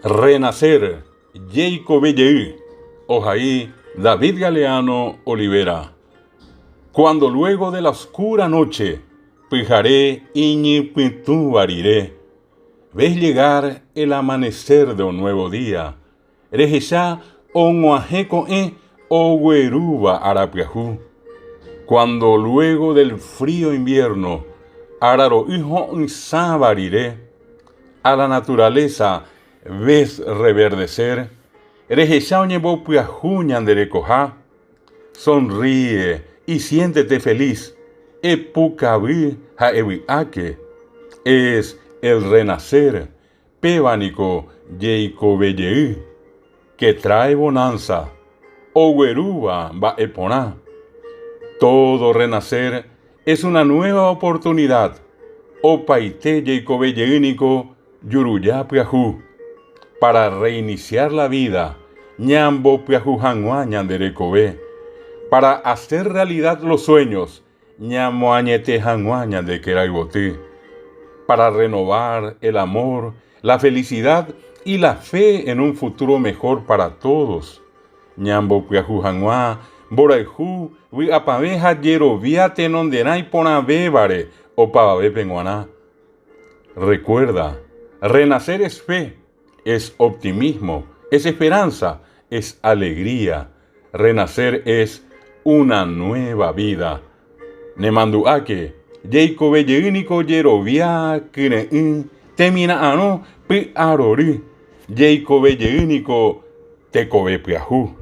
Renacer, Jeikove jey, ohai David Galeano Olivera. Cuando luego de la oscura noche, pyhare iñypytũva rire, ves llegar el amanecer de un nuevo día, rehecha og̃uahẽ ko'ẽ oguerúva arapyahu. Cuando luego del frío invierno, araro'y ho'ysãva rire, a la naturaleza ves reverdecer, rehecha oñembopyahu ñande rekoha, sonríe y siéntete feliz, epukavy ha evy'áke, es el renacer, péva niko jeikove jey, que trae bonanza, oguerúva mba'e porã. Todo renacer es una nueva oportunidad, opaite jeikove jey niko juruja pyahu, para reiniciar la vida, ñambopyahu hag̃ua ñande rekove, para hacer realidad los sueños, ñamoañete hag̃ua ñande kerayvoty, para renovar el amor, la felicidad y la fe en un futuro mejor para todos, ñambopyahu hag̃ua mborayhu, vy'apavẽ ha jerovia tenonderã iporãvévare opavavépe g̃uarã. Recuerda, renacer es fe, es optimismo, es esperanza, es alegría. Renacer es una nueva vida. Nemandu'áke, jeikove jey niko jerovia kyre'ỹ temira'arõ py'arory, jeikove jey niko tekove pyahu.